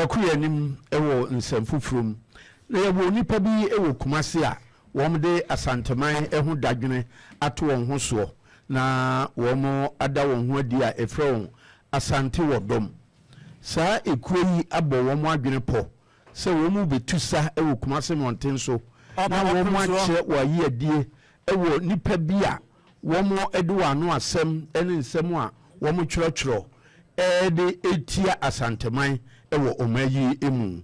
Yɛkɔ yɛn anim wɔ nsɛm foforɔ mu, na yɛwɔ nnipa bi wɔ Kumasi a wɔde Asanteman ho dadwene ato wɔn ho soɔ na wɔada wɔn ho adi a yɛfrɛ wɔn Asante wɔ dɔm. Saa ekuo yi abɔ wɔn adwene pɔ sɛ wɔrebɛtu sa wɔ Kumasi mmɔnten so na wɔakyerɛ wɔn ayiadie wɔ nnipa bi a wɔde wɔn ano asɛm ne nsɛm a wɔtwerɛtwerɛ de tia Asanteman wɔ ɔman yi mu.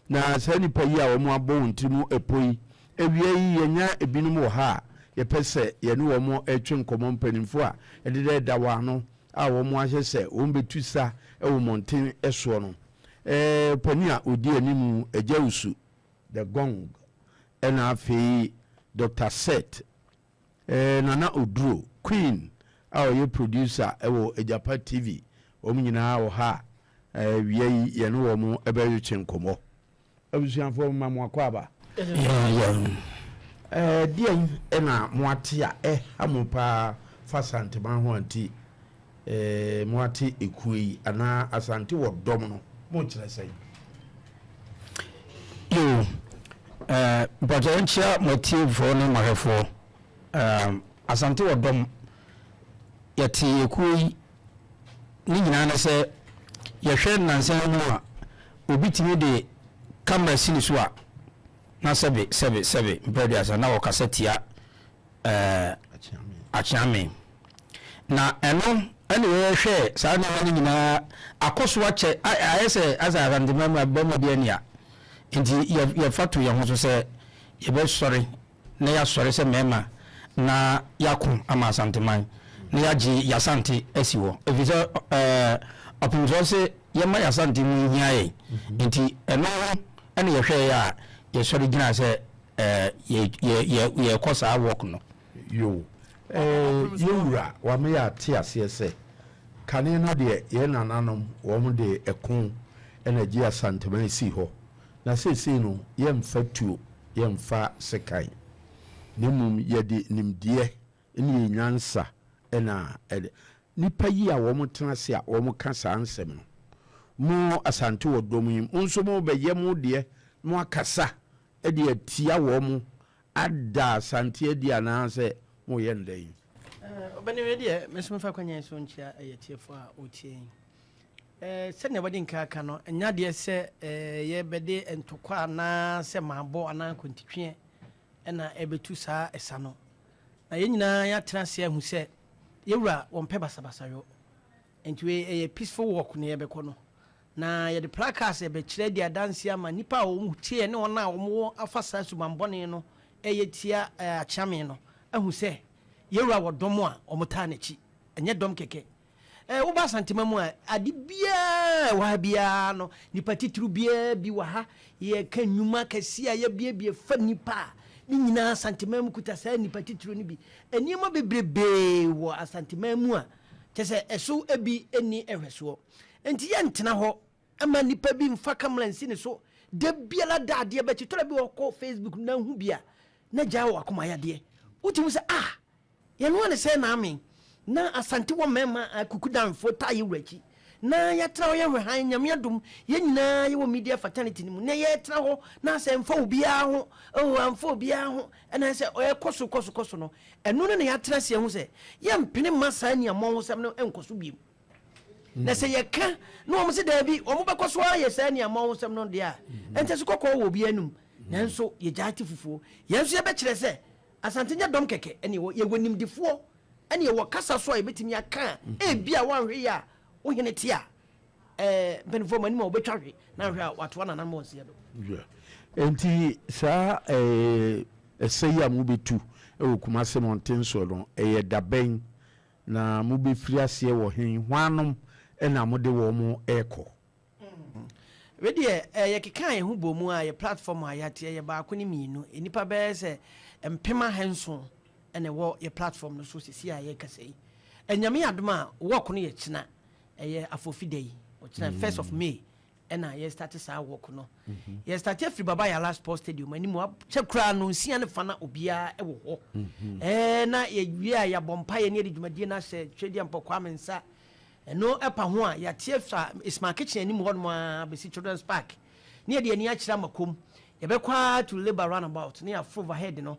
Na saa nnipa yi a wɔabɔ wɔn tirim pɔ yi, awia yi yɛanya ebinom wɔ ha a yɛpɛ sɛ yɛne wɔn twe nkɔmmɔ, mpanimfoɔ a ɛdedɛɛda wɔn ano a wɔahyɛ sɛ wɔbɛtu sa wɔ mmɔnten soɔ no. Panin a ɔdi anim, Agya Usu, The Gong, ɛna afei Doctor Seth, Nana Oduro, Queen a ɔyɛ producer wɔ Agyapa TV, wɔn nyinaa wɔ ha a awia yi yɛne wɔn bɛretwe nkɔmmɔ. Abusuafoɔ mema mo akwaaba. Deɛn na moate a ɛha mo paa fa Asanteman ho a nti moate ekuo yi anaa Asante wɔ dɔm no, mokyerɛ sɛn? Yoo, eh, mpakyɛ yɛnkyea mo atiefoɔ ne mo ahwɛfoɔ. Eh, Asante wɔ dɔm, yɛte ekuo yi, ne nyinaa ne sɛ yɛhwɛ nnansa yi mu a, obi tumi de camera si ne so a, na sɛbe, sɛbe, sɛbe, mpɛ aduasa, na ɔkasa tia eh, Akyeame. Na ɛno ɛna yɛhwɛ saa nneɛma no nyinaa akɔ so akyɛ, ayɛ sɛ asɛ Asantema mu bɛma bi ania. Nti yɛfa to yɛn ho so sɛ yɛbɛsɔre na yɛasɔre sɛ mmarima na yɛako ama Asanteman na yɛagye yɛasante asi hɔ. Ɛfiri sɛ ɛɛ ɔpemsoɔ se yɛma yɛasante mu hia yɛn. Nti ɛno ho ɛna yɛhwɛeɛ a yɛsɔre gyinaa sɛ yɛrekɔ saa walk no. Yoo, yɛn wura wama yɛate aseɛ sɛ, kane no deɛ yɛn nananom wɔn de ɛko na ɛgye Asanteman sii hɔ, na seesei no yɛmfa tuo, yɛmfa sekan, na mmom yɛde nimdeɛ ne yɛn nyansa na ɛde. Nnipa yi a wɔtena ase a wɔka saa nsɛm no, mo Asante wɔ dɔm yi, mo nso mobɛyɛ mo deɛ na moakasa de atia wɔn ada Asante adi anaasɛ moreyɛ no dɛn? Ɔbɛne wei deɛ me nso mefa kwan yi so nkyia ɛyɛ tiefoɔ a ɔretie yi. Sɛnea wɔde nka aka no, ɛnyɛ adeɛ sɛ yɛbɛde ntɔkwa anaa sɛ maabɔ anaa nkontitweɛ ɛna ɛbɛtu saa ɛsa no. Na yɛn nyinaa yɛatena ase ahu sɛ yɛwura wɔmpɛ basabasayɔ. Nti wei ɛyɛ peaceful walk na yɛbɛkɔ no. Na yɛde placards ɛbɛkyerɛ di adanseɛ ama nnipa a wɔn tie ne wɔn a wɔn afa saa suban bɔne no ɛyɛ tia Akyeame no ahu sɛ yɛwura wɔ dɔm a wɔn taa n'akyi. Ɛnyɛ dɔm kɛkɛ. Woba Asantema mu a, ade biara a ɛwɔ ha biara no, nipa titiriw biara bi wɔ ha. Yɛka nnwuma akɛseɛ a yɛabuebue fa nnipa a, ne nyinaa Asantema mu kuta saa nnipa titiriw no bi. Nneɛma bebrebee wɔ Asantema mu a, kyerɛ sɛ ɛso bi nni nhwɛsoɔ. Enti yɛntena hɔ mma nnipa bi mfa kamera nsi ne so da biara da adeɛ bɛkye. Tɔda bi wɔkɔ Facebook na hu bi a, na gyaa wɔ akoma yadeɛ. Wotumi sɛ, ah! Yɛnoa no sɛ na amen. Na Asante wɔ mmarima akukudanfoɔ taa yɛ wura akyi. Na yɛatra hɔ yɛhwɛ hann, Nyame adom, yɛn nyinaa yɛwɔ media fraternity no mu, na yɛtra hɔ na sɛ ɛmfa obiara ho, oh, amfa obiara ho, ɛna sɛ ɛkɔ so, kɔ so, kɔ so no, ɛno no na yɛatra ase ahu sɛ yɛmpene mma saa aniammɔnhosɛm no nkɔ so biom. Na sɛ yɛka na wɔn se daabi, wɔn bɛkɔ so ara yɛ saa aniammɔnhosɛm no deɛ a, ɛnkyɛ so kɔkɔɔ wɔ obiara anum, nanso yɛgyae te fufuo. Yɛn nso yɛbɛkyerɛ sɛ Asante nyɛ dɔm kɛkɛ ɛne yɛwɔ, yɛwɔ nimdefoɔ ɛne yɛwɔ kasa so a yɛbɛtumi aka a ebia woanhwɛ yie a wo hene te a ɛɛ mpanimfoɔ mo anim a wɔbɛtwa hwe na ahwɛ a watoa nananom wɔn seɛ do. Yeah. Enti saa ɛɛ ɛsɛ yi a mobɛtu wɔ Kumase mmɔnten soɔ no, ɛyɛ da bɛn na mobɛfiri aseɛ wɔ he? Hwannom na mode wɔn rekɔ? Wei deɛ eh, yɛkekaa yɛn ho bɔɔ mu a, yɛ platform a yɛate, ɛyɛ baako ne mmienu. Nnipa bɛyɛ sɛ 6000 na ɛwɔ yɛ platform no so sisi a yɛrekasa yi. Nyame adom a, walk no yɛ kyena, ɛyɛ Afofida yi, ɔkyena 1st of May ɛna yɛ start saa walk no. Yɛ start afiri Baba Yala Sports Stadium anim, akyɛ koraa no nsia ne fa na obiara ɛwɔ hɔ. Ɛɛ na yɛwie a yɛabɔ mpaeɛ ne yɛde dwumadie no ahyɛ Twedeɛ Mpɔ Kwame nsa. Ɛno ɛpa ho a, yɛate afa Ismail Kitchen anim hɔnom ara bɛsi Children's Park, ne yɛde yɛn ani akyerɛ Amakom. Yɛbɛkɔ ara to Labour Runabout ne yɛafa overhead no.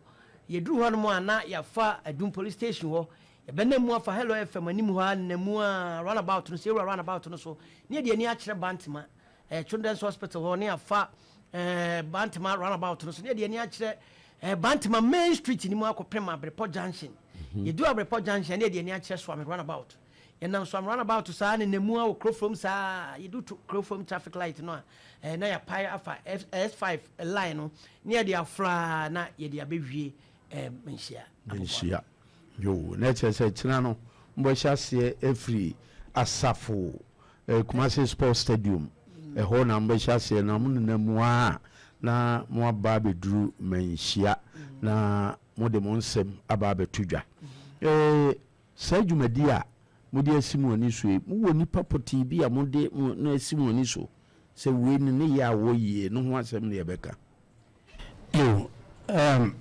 Yɛduru hɔnom a, na yɛafa Adum Police Station hɔ. Yɛbɛnam mu afa Hello FM anim hɔ ara nenam mu ara runabout no so, yɛwura runabout no so, ne yɛde yɛn ani akyerɛ Bantama, eh, Children's Hospital hɔ, ne yɛafa eh, Bantama runabout no so, ne yɛde yɛn ani akyerɛ eh, Bantama Main Street no mu akɔpem Abrepɔ Junction. Yɛduru Abrepɔ Junction a, ne yɛde yɛn ani akyerɛ Suame runabout. Yɛnam Suame runabout saa nenam mu ara wɔ Kurofrom saa, yɛdu Kurofrom traffic light no a, eh, na yɛapae afa S5 line no, ne yɛde aforo ara na yɛde abɛwie eh, Manhyia aboboano. Manhyia. Yoo, na kyerɛ sɛ kyena no mobɛhyɛ aseɛ afiri Asafo eh, Kumasi Sports Stadium, ɛhɔ na mobɛhyɛ aseɛ na monenam mu ara na moaba abɛduru Manhyia na mode mo nsɛm aba abɛto dwa. Eh, saa dwumadi a mode asi mo ani so yi, mowɔ nnipa pɔtee bi a mode mo no asi mo ani so sɛ wei ne ne yɛ a wɔyie no ho asɛm na yɛbɛka? Yo, um,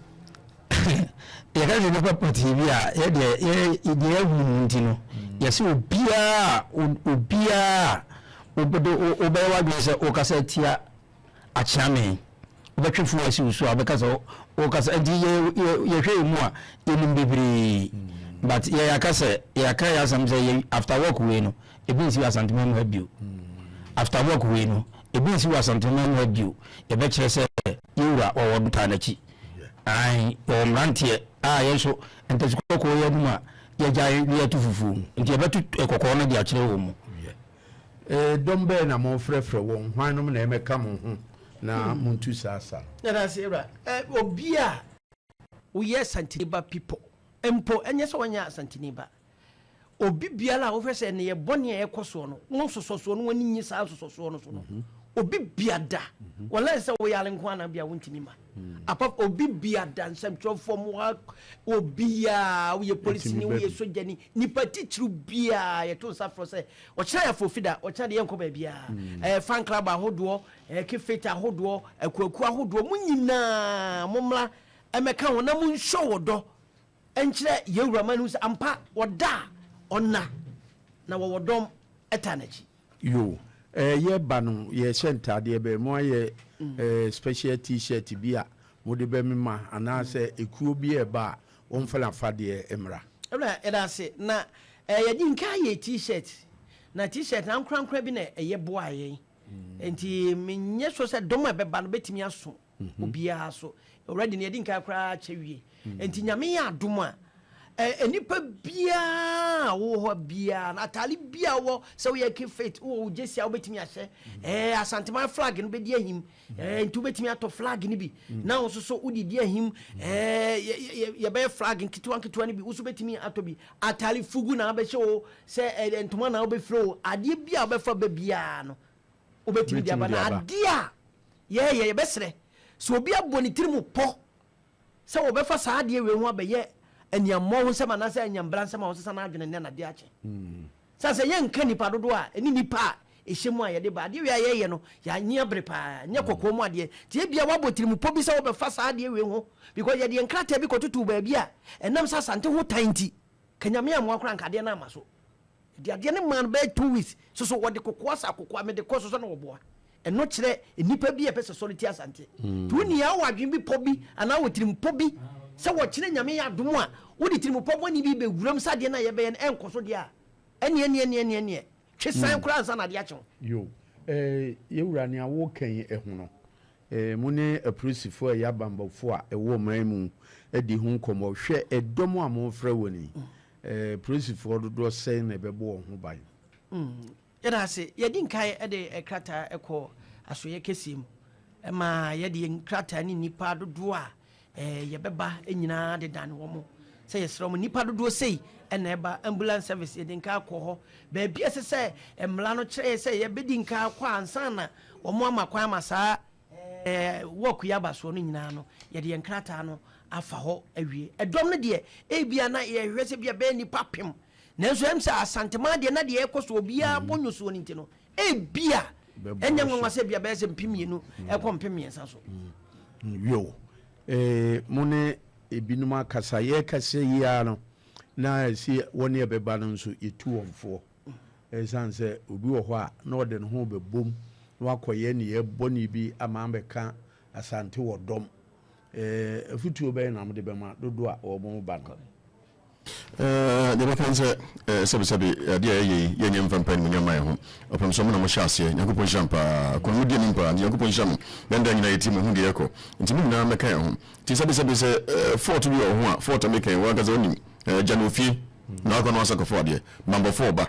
yɛka sɛ nipa pɔtee bi a, yɛ deɛ yɛ deɛ yɛahunu mu nti no, yɛsɛ obiara obiara wobɛde wobɛyɛ w'adwene sɛ wokasa tia akyeame, wobɛtwe fo asi wo so a wobɛka sɛ wokasa nti yɛ yɛhwɛ yɛ mu a yɛnim bebree, but yɛyɛ aka sɛ yɛaka yɛ asɛm sɛ yɛ after work wei no ebi nsi wɔ Asantema mu ha bio. After work wei no ebi nsi wɔ Asantema mu ha bio. Yɛbɛkyerɛ sɛ yɛn wura ɔwɔ dɔ taa n'akyi. Ae, yɛwɔ mmeranteɛ a yɛn nso ntasi kɔkɔɔ yi anim a yɛagyae na yɛatu fufuo. Nti yɛbɛto kɔkɔɔ no de akyerɛ wɔn mu. Dɔm bɛn na morefrɛfrɛ wɔn? Hwannom na ɛmmɛka mo ho na montu saa sa no? Yɛda ase, Awura. Obi a woyɛ Asanteni ba pipɔ mpo, ɛnyɛ sɛ ɔnyɛ Asanteni ba. Obi biara a wohwɛ sɛ nneyɛɛ bɔne a ɛrekɔ soɔ no, wo nsosɔsoɔ no w'ani nnye saa nsosɔsoɔ no so no, mhm. obi biada mhm. wɔlɛ sɛ woyare nko anaa bia wontumi ma mhm. apa obi biada nsɛmtwerɛfoɔ mu obiaa woyɛ polisini woyɛ sogyani nipa titiriw biaa yɛto nsa frɛ sɛ ɔkyena yɛ afofida ɔkyena deɛ yɛnkɔ baabiaa ɛɛ fan club ahodoɔ ɛɛ kefet ahodoɔ akuakuo ahodoɔ mo nyinaa mommra ɛmɛka ho na monhyɛ wɔ dɔ Nkyerɛ yɛn wura ma no hu sɛ ampa ɔda a ɔnna na wɔwɔ dɔm taa n'akyi. Yo, eh, yɛ ba no yɛ hyɛ ntaadeɛ bɛn? Mo ayɛ eh, special t-shirt bi a mo de bɛ mema anaa sɛ ekuo bi ɛɛba a wɔn fa n'afadeɛ mmra? Ɛwura yɛda ase na eh, yɛde nka ayɛ t-shirt na t-shirt no ankorankora bi na ɛyɛ boaa yɛn nti menyɛ sure sɛ dɔm a ɛbɛba no bɛtumi aso obiara so. Already no yɛdi nkan koraa kyɛ wie. Nti Nyame yɛ adom a, nnipa biara a wowɔ hɔ biara no, ataale biara wowɔ, sɛ woyɛ Cape Faith, wowɔ wo jersey a wobɛtumi ahyɛ, Asanteman flag no bɛdi ahim, nti wobɛtumi atɔ flag no bi, na wo nso so wode di ahim, yɛbɛyɛ flag nketewa nketewa no bi, wo nso wobɛtumi atɔ bi. Ataale fugu na wobɛhyɛ o, sɛ ntoma na wobɛfira o, adeɛ biara a wobɛfa ba biara no, wobɛtumi de aba. Na adeɛ a yɛyɛ, yɛbɛsrɛ sɛ obi abɔ ne tirim pɔ sɛ wɔbɛfa saa adeɛ wei ho abɛyɛ aniammɔ ho nsɛm anaasɛ anyambra nsɛm a ɔnsesa n'adwene nnɛ na adeɛ akye. Sane sɛ yɛnka nnipa dodoɔ a ɛne nnipa a ɛhyɛ mu a yɛde ba adeɛ wei a yɛyɛ no, yɛanye abere paa, nyɛ kɔkɔɔ mu adeɛ. Nti ebia woabɔ tirim pɔ bi sɛ wobɛfa saa adeɛ wei ho because yɛde yɛn nkrataa bi kɔtotoo baabi a ɛnam sɛ Asante ho tan nti, ka Nyame ammoa koraa anka adeɛ no amma so. Yɛde adeɛ no maa no bɛyɛ 2 weeks so so wɔde kokoa sa kokoa mede kɔ so sɛ na wɔboa. Ɛno kyerɛ nnipa bi a ɛpɛ sɛ sɔre tia Asante. Nti wo nua wɔ adwene bi pɔ bi anaa wɔ tirim pɔ bi sɛ wɔkyerɛ Nyame yɛ adom a wode tirim pɔ bɔne bi bɛwuram sɛ adeɛ no a yɛbɛyɛ no ɛnkɔ so deɛ a ɛneɛ neɛ neɛ neɛ neɛ twe san koraa ansa na adeɛ akye wo. Yo, eh, yɛwura nea woka yi ho no, eh, mo ne apolisifoɔ a ɛyɛ abanbɔfoɔ a ɛwɔ ɔman mu adi ho nkɔmmɔ. Hwɛ ɛdɔm a mofrɛ wɔn yi, eh, apolisifoɔ dodoɔ sɛn na ɛbɛbɔ wɔn ho ban? Yɛda ase. Yɛadi nkan de krataa kɔ asoɛeɛ kɛseɛ mu ma yɛde yɛn nkrataa ne nnipa dodoɔ a yɛbɛba nyinaa dedane wɔn sɛ yɛsrɛ wɔn nnipa dodoɔ sei na ɛba. Ambulance service yɛde nkan akɔ hɔ baabi a ɛsɛ sɛ mmara no kyerɛ sɛ yɛbɛdi nkan akɔ ansa na wɔn ama kwan ama saa work yi aba soɔ no nyinaa no yɛde yɛn nkrataa no afa hɔ awie. Ɛdɔm no deɛ ebia na yɛhwɛ sɛ bia bɛyɛ nnipa apem. Nanso ɛm sɛ Asanteman deɛ na deɛ ɛkɔ so obiara bɔ nwosoɔ no nti no, ebia ɛnyɛ nwanwa sɛ ebia bɛyɛ sɛ 2000 ɛkɔ 3000 so. Yo, eh, mo ne ebinom akasa, yɛrekasa yi ara no, na ɛsi wɔn a ɛbɛba no nso yɛtu wɔn foɔ. Ɛsiane sɛ obi wɔ hɔ a na ɔde ne ho rebɛbom na wakɔyɛ nneyɛɛ bɔne bi ama abɛka Asante wɔ dɔm. Afotuo bɛn na mode bɛma dodoɔ a wɔreba no? Deɛ mɛka ne sɛ, sɛbesɛbe, adeɛ a yɛyɛ yi, yɛnyɛ mfa mpa animuonyam mma yɛn ho. Ɔpem sɛ mo na mohyɛ aseɛ. Nyankopɔn nhyira mo paa. Kwan mudi anim paa, nti Nyankopɔn nhyira mo. Dɛn da nyinaa yɛtie mo, yɛhu deɛ ɛrekɔ. Nti mo nyinaa mmɛka yɛn ho. Nti sɛbesɛbe sɛ fault bi wɔ wo ho a, fault a meka yi, wo ankasa wonim. Gya no wɔ fie, na wakɔ na wasan akɔfa adeɛ. Bammɔfoɔ ba.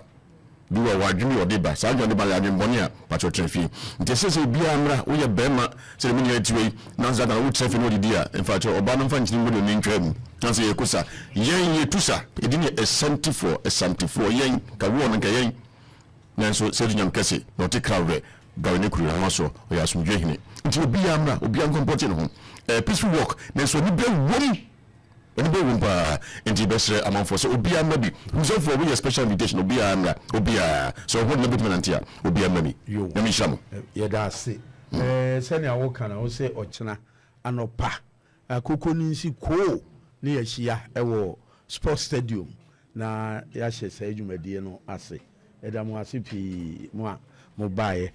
Bi wɔ hɔ adwene bi a ɔde ba, saa adwene a ɔde ba no yɛ adwene bɔne a, pakyɛw tena fie. Nti ɛsɛ sɛ obiara mmra, woyɛ barima sɛdeɛ me nua yi te hɔ yi, na sɛ saa wotena fie na wodidi a, mfa kyɛw, ɔbaa no mfa nkyene mmɔ n'ani ntwaa mu. Na sɛ yɛkɔ sa, yɛn yɛtu sa, yɛdi ne Asantefoɔ, Asantefoɔ, yɛn, ka woɔ no nka yɛn. Nanso Sɛ Nyame kɛse, na ɔte kra werɛ, Gare ne kuro ahoma soɔ, ɔyɛ asomdwoeɛ hene. Nti obiara mmra, obiara nkɔmpɔte ne ho. Ɛyɛ peaceful walk, nanso anibere wom. Anibere wom paa. Nti bɛsrɛ amanfoɔ sɛ obiara mmra bi. Husɔfoɔ, woyɛ special invitation, obiara mmra, obiara. Sɛ ɔho de na bɛtumi anante a, obiara mmra bi. Yo. Nyame nhyira mo. Yɛda ase. Ɛɛ sɛnea woka no, wose ɔkyena anɔpa akoko no nsi koo ne yɛahyia wɔ Sports Stadium na yɛahyɛ saa dwumadie no ase. Yɛda mo ase pii mo a mo baeɛ.